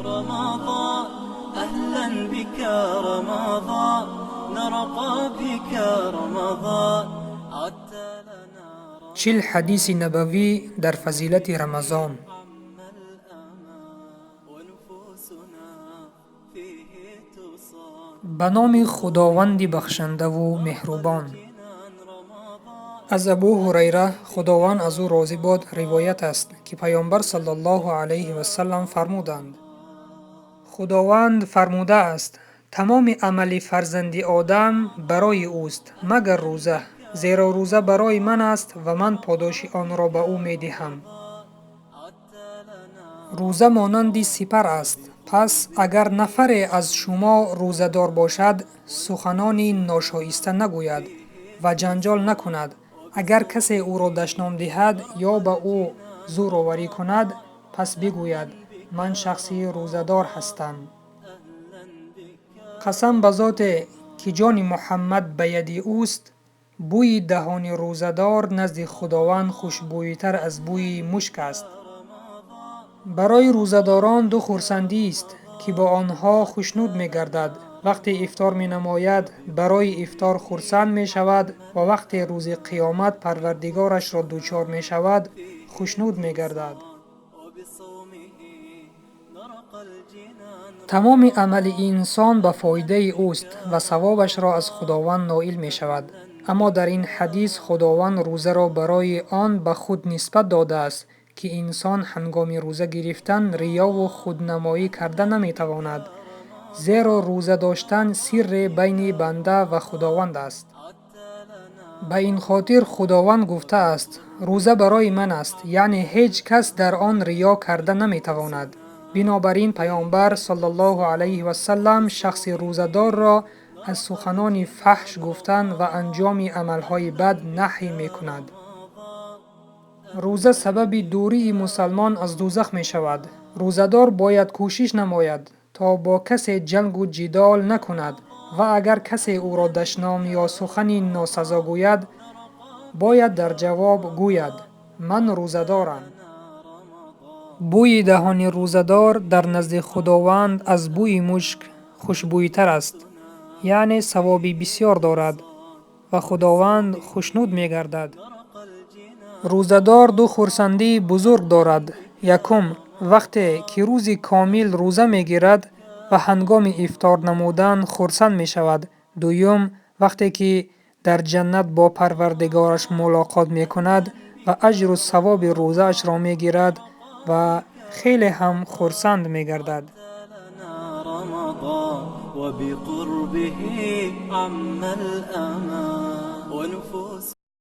رمضان أهلا بك رمضان نرقى بك رمضان عدت لنا. 40 ҳадиси набавӣ дар фазилати Рамазон. عم الأمان ونفوسنا فيه تصان. Ба номи Худованди бахшандаву меҳрубон. جنان رمضان. Аз Абу Ҳурайра, Худованд аз ӯ розӣ бод, ривоят аст, ки Паёмбар саллаллоҳу алайҳи васаллам фармуданд: Худованд фармудааст: «Тамоми амали фарзанди Одам барои ӯст, магар рӯза, зеро рӯза барои ман аст ва ман подоши онро ба ӯ медиҳам». Рӯза монанди сипар аст, пас агар нафаре аз шумо рӯзадор бошад, суханони ношоиста нагӯяд ва ҷанҷол накунад. Агар касе ӯро дашном диҳад ё ба ӯ зӯроварӣ кунад, пас бигӯяд: «Ман шахси рӯзадор ҳастам». Қасам ба зоте, ки ҷони Муҳаммад ба яди ӯст, бӯи даҳони рӯзадор назди Худованд хушбӯйтар аз бӯи мушк аст. Барои рӯзадорон ду хурсандист, ки бо онҳо хушнуд мегардад: вақте ифтор менамояд, барои ифтор хурсанд мешавад ва вақте рӯзи қиёмат Парвардигорашро дучор мешавад, хушнуд мегардад. وبصومه نرقى الجنان. Тамоми амали инсон ба фоидаи ӯст ва савобашро аз Худованд ноил мешавад. Аммо дар ин ҳадис Худованд рӯзаро барои он ба худ нисбат додааст, ки инсон ҳангоми рӯза гирифтан риёву худнамоӣ карда наметавонад, зеро рӯза доштан сирре байни банда ва Худованд аст. Ба ин хотир Худованд гуфтааст: «Рӯза барои ман аст», яъне ҳеҷ кас дар он риё карда наметавонад. Бинобар ин Паёмбар саллаллоҳу алайҳи васаллам шахси рӯзадорро аз суханони фаҳш гуфтан ва анҷоми амалҳои бад наҳй мекунад. Рӯза сабаби дурии мусалмон аз дӯзах мешавад. Рӯзадор бояд кӯшиш намояд, то бо касе ҷангу ҷидол накунад ва агар касе ӯро дашном ё сухани носазо гӯяд, бояд дар ҷавоб гӯяд: «Ман рӯзадорам». Бӯи даҳони рӯзадор дар назди Худованд аз бӯи мушк хушбӯйтар аст, яъне савоби бисьёр дорад ва Худованд хушнуд мегардад. Рӯзадор ду хурсандии бузург дорад: якум, вақте ки рӯзи комил рӯза мегирад ва ҳангоми ифтор намудан хурсанд мешавад; дуюм, вақте ки дар ҷаннат бо Парвардигораш мулоқот мекунад ва аҷру савоби рӯзаашро мегирад ва хеле ҳам хурсанд мегардад. لنا رمضان وبقربه عم الأمان ونفوس.